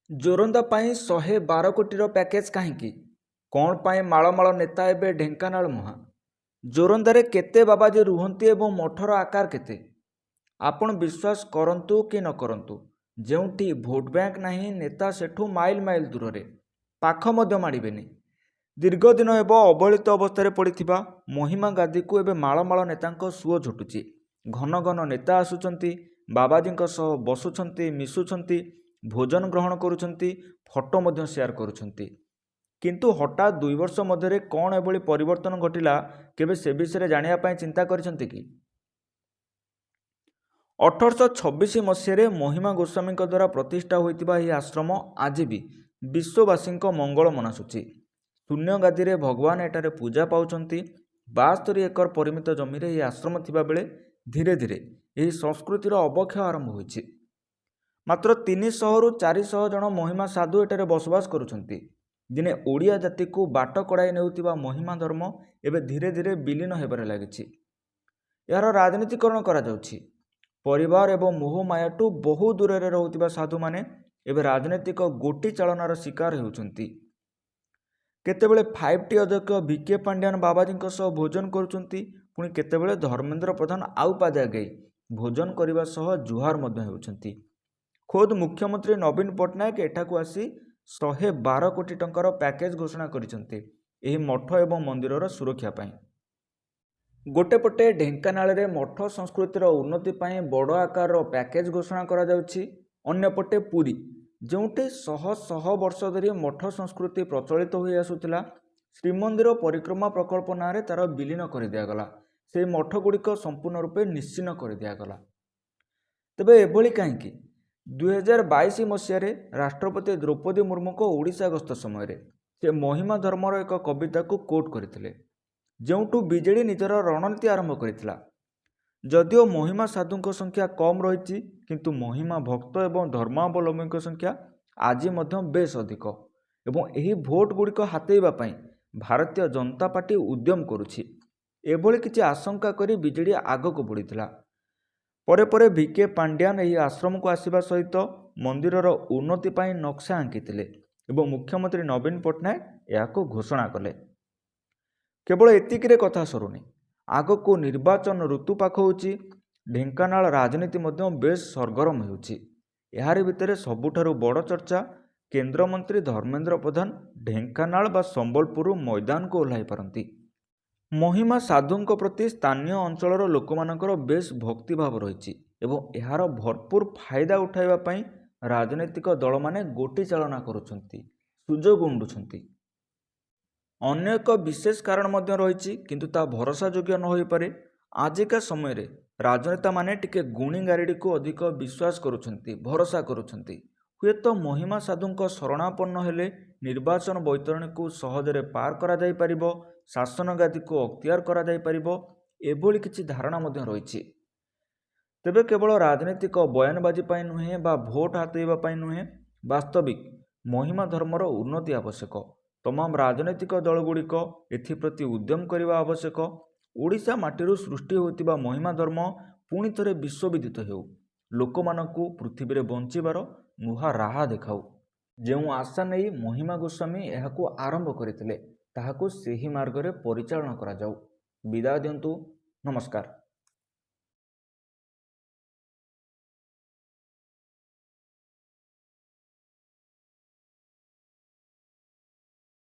ଯୋରନ୍ଦା ପାଇଁ 112 କୋଟିର ପ୍ୟାକେଜ୍ କାହିଁକି? କ'ଣ ପାଇଁ ମାଳ ମାଳ ନେତା ଏବେ ଢେଙ୍କାନାଳ ମୁହାଁ? ଯୋରନ୍ଦାରେ କେତେ ବାବାଜୀ ରୁହନ୍ତି ଏବଂ ମଠର ଆକାର କେତେ? ଆପଣ ବିଶ୍ୱାସ କରନ୍ତୁ କି ନ କରନ୍ତୁ, ଯେଉଁଠି ଭୋଟ୍ ବ୍ୟାଙ୍କ ନାହିଁ, ନେତା ସେଠୁ ମାଇଲ ମାଇଲ ଦୂରରେ, ପାଖ ମଧ୍ୟ ମାଡ଼ିବେନି। ଦୀର୍ଘ ଦିନ ହେବ ଅବହେଳିତ ଅବସ୍ଥାରେ ପଡ଼ିଥିବା ମହିମା ଗାଦିକୁ ଏବେ ମାଳ ମାଳ ନେତାଙ୍କ ସୁଅ ଛୁଟୁଛି। ଘନ ଘନ ନେତା ଆସୁଛନ୍ତି, ବାବାଜୀଙ୍କ ସହ ବସୁଛନ୍ତି, ମିଶୁଛନ୍ତି, ଭୋଜନ ଗ୍ରହଣ କରୁଛନ୍ତି, ଫଟୋ ମଧ୍ୟ ସେୟାର କରୁଛନ୍ତି। କିନ୍ତୁ ହଠାତ୍ 2 ବର୍ଷ ମଧ୍ୟରେ କ'ଣ ଏଭଳି ପରିବର୍ତ୍ତନ ଘଟିଲା, କେବେ ସେ ବିଷୟରେ ଜାଣିବା ପାଇଁ ଚିନ୍ତା କରିଛନ୍ତି କି? 1826 ମସିହାରେ ମହିମା ଗୋସ୍ୱାମୀଙ୍କ ଦ୍ୱାରା ପ୍ରତିଷ୍ଠା ହୋଇଥିବା ଏହି ଆଶ୍ରମ ଆଜି ବି ବିଶ୍ୱବାସୀଙ୍କ ମଙ୍ଗଳ ମନାସୁଛି। ଶୂନ୍ୟ ଗାଦିରେ ଭଗବାନ ଏଠାରେ ପୂଜା ପାଉଛନ୍ତି। 72 ଏକର ପରିମିତ ଜମିରେ ଏହି ଆଶ୍ରମ ଥିବାବେଳେ ଧୀରେ ଧୀରେ ଏହି ସଂସ୍କୃତିର ଅବକ୍ଷୟ ଆରମ୍ଭ ହୋଇଛି। ମାତ୍ର 300ରୁ 400 ଜଣ ମହିମା ସାଧୁ ଏଠାରେ ବସବାସ କରୁଛନ୍ତି। ଦିନେ ଓଡ଼ିଆ ଜାତିକୁ ବାଟ କଢ଼ାଇ ନେଉଥିବା ମହିମା ଧର୍ମ ଏବେ ଧୀରେ ଧୀରେ ବିଲୀନ ହେବାରେ ଲାଗିଛି। ଏହାର ରାଜନୀତିକରଣ କରାଯାଉଛି। ପରିବାର ଏବଂ ମୋହମାୟାଠୁ ବହୁ ଦୂରରେ ରହୁଥିବା ସାଧୁମାନେ ଏବେ ରାଜନୈତିକ ଗୋଟି ଚାଳନାର ଶିକାର ହେଉଛନ୍ତି। କେତେବେଳେ ଫାଇଭ୍ ଟି ଅଧ୍ୟକ୍ଷ ଭି କେ ପାଣ୍ଡିଆନ ବାବାଜୀଙ୍କ ସହ ଭୋଜନ କରୁଛନ୍ତି, ପୁଣି କେତେବେଳେ ଧର୍ମେନ୍ଦ୍ର ପ୍ରଧାନ ଆଉ ପାଦେ ଆଗେଇ ଭୋଜନ କରିବା ସହ ଜୁହାର ମଧ୍ୟ ହେଉଛନ୍ତି। ଖୋଦ୍ ମୁଖ୍ୟମନ୍ତ୍ରୀ ନବୀନ ପଟ୍ଟନାୟକ ଏଠାକୁ ଆସି 112 କୋଟି ଟଙ୍କାର ପ୍ୟାକେଜ୍ ଘୋଷଣା କରିଛନ୍ତି ଏହି ମଠ ଏବଂ ମନ୍ଦିରର ସୁରକ୍ଷା ପାଇଁ। ଗୋଟେ ପଟେ ଢେଙ୍କାନାଳରେ ମଠ ସଂସ୍କୃତିର ଉନ୍ନତି ପାଇଁ ବଡ଼ ଆକାରର ପ୍ୟାକେଜ୍ ଘୋଷଣା କରାଯାଉଛି, ଅନ୍ୟପଟେ ପୁରୀ, ଯେଉଁଠି ଶହ ଶହ ବର୍ଷ ଧରି ମଠ ସଂସ୍କୃତି ପ୍ରଚଳିତ ହୋଇ ଆସୁଥିଲା, ଶ୍ରୀମନ୍ଦିର ପରିକ୍ରମା ପ୍ରକଳ୍ପ ନାଁରେ ତା'ର ବିଲୀନ କରିଦିଆଗଲା। ସେହି ମଠଗୁଡ଼ିକ ସମ୍ପୂର୍ଣ୍ଣ ରୂପେ ନିଶ୍ଚିହ୍ନ କରିଦିଆଗଲା। ତେବେ ଏଭଳି କାହିଁକି? 2022 ମସିହାରେ ରାଷ୍ଟ୍ରପତି ଦ୍ରୌପଦୀ ମୁର୍ମୁଙ୍କ ଓଡ଼ିଶା ଗସ୍ତ ସମୟରେ ସେ ମହିମା ଧର୍ମର ଏକ କବିତାକୁ କୋଟ୍ କରିଥିଲେ, ଯେଉଁଠୁ ବିଜେଡ଼ି ନିଜର ରଣନୀତି ଆରମ୍ଭ କରିଥିଲା। ଯଦିଓ ମହିମା ସାଧୁଙ୍କ ସଂଖ୍ୟା କମ୍ ରହିଛି, କିନ୍ତୁ ମହିମା ଭକ୍ତ ଏବଂ ଧର୍ମାବଲମ୍ବୀଙ୍କ ସଂଖ୍ୟା ଆଜି ମଧ୍ୟ ବେଶ୍ ଅଧିକ ଏବଂ ଏହି ଭୋଟ୍ ଗୁଡ଼ିକ ହାତେଇବା ପାଇଁ ଭାରତୀୟ ଜନତା ପାର୍ଟି ଉଦ୍ୟମ କରୁଛି, ଏଭଳି କିଛି ଆଶଙ୍କା କରି ବିଜେଡ଼ି ଆଗକୁ ବଢ଼ିଥିଲା। ପରେ ପରେ ଭି କେ ପାଣ୍ଡିଆନ ଏହି ଆଶ୍ରମକୁ ଆସିବା ସହିତ ମନ୍ଦିରର ଉନ୍ନତି ପାଇଁ ନକ୍ସା ଆଙ୍କିଥିଲେ ଏବଂ ମୁଖ୍ୟମନ୍ତ୍ରୀ ନବୀନ ପଟ୍ଟନାୟକ ଏହାକୁ ଘୋଷଣା କଲେ। କେବଳ ଏତିକିରେ କଥା ସରୁନି। ଆଗକୁ ନିର୍ବାଚନ ଋତୁ ପାଖଉଛି, ଢେଙ୍କାନାଳ ରାଜନୀତି ମଧ୍ୟ ବେଶ୍ ସରଗରମ ହେଉଛି। ଏହାରି ଭିତରେ ସବୁଠାରୁ ବଡ଼ ଚର୍ଚ୍ଚା, କେନ୍ଦ୍ରମନ୍ତ୍ରୀ ଧର୍ମେନ୍ଦ୍ର ପ୍ରଧାନ ଢେଙ୍କାନାଳ ବା ସମ୍ବଲପୁରରୁ ମଇଦାନକୁ ଓହ୍ଲାଇ ପାରନ୍ତି। ମହିମା ସାଧୁଙ୍କ ପ୍ରତି ସ୍ଥାନୀୟ ଅଞ୍ଚଳର ଲୋକମାନଙ୍କର ବେଶ୍ ଭକ୍ତିଭାବ ରହିଛି ଏବଂ ଏହାର ଭରପୁର ଫାଇଦା ଉଠାଇବା ପାଇଁ ରାଜନୈତିକ ଦଳମାନେ ଗୋଟି ଚାଳନା କରୁଛନ୍ତି, ସୁଯୋଗ ଉଣ୍ଡୁଛନ୍ତି। ଅନ୍ୟ ଏକ ବିଶେଷ କାରଣ ମଧ୍ୟ ରହିଛି, କିନ୍ତୁ ତାହା ଭରସାଯୋଗ୍ୟ ନ ହୋଇପାରେ। ଆଜିକା ସମୟରେ ରାଜନେତାମାନେ ଟିକେ ଗୁଣି ଗାରେଡ଼ିକୁ ଅଧିକ ବିଶ୍ୱାସ କରୁଛନ୍ତି, ଭରସା କରୁଛନ୍ତି। ହୁଏତ ମହିମା ସାଧୁଙ୍କ ଶରଣାପନ୍ନ ହେଲେ ନିର୍ବାଚନ ବୈତରଣୀକୁ ସହଜରେ ପାର କରାଯାଇପାରିବ, ଶାସନ ଗାଦିକୁ ଅକ୍ତିଆର କରାଯାଇପାରିବ, ଏଭଳି କିଛି ଧାରଣା ମଧ୍ୟ ରହିଛି। ତେବେ କେବଳ ରାଜନୈତିକ ବୟାନବାଜି ପାଇଁ ନୁହେଁ ବା ଭୋଟ ହାତେଇବା ପାଇଁ ନୁହେଁ, ବାସ୍ତବିକ ମହିମା ଧର୍ମର ଉନ୍ନତି ଆବଶ୍ୟକ। ତମାମ ରାଜନୈତିକ ଦଳଗୁଡ଼ିକ ଏଥିପ୍ରତି ଉଦ୍ୟମ କରିବା ଆବଶ୍ୟକ। ଓଡ଼ିଶା ମାଟିରୁ ସୃଷ୍ଟି ହେଉଥିବା ମହିମା ଧର୍ମ ପୁଣି ଥରେ ବିଶ୍ୱବିଦିତ ହେଉ, ଲୋକମାନଙ୍କୁ ପୃଥିବୀରେ ବଞ୍ଚିବାର ନୂଆ ରାହା ଦେଖାଉ। ଯେଉଁ ଆଶା ନେଇ ମହିମା ଗୋସ୍ୱାମୀ ଏହାକୁ ଆରମ୍ଭ କରିଥିଲେ, ତାହାକୁ ସେହି ମାର୍ଗରେ ପରିଚାଳନା କରାଯାଉ। ବିଦାୟ ଦିଅନ୍ତୁ, ନମସ୍କାର।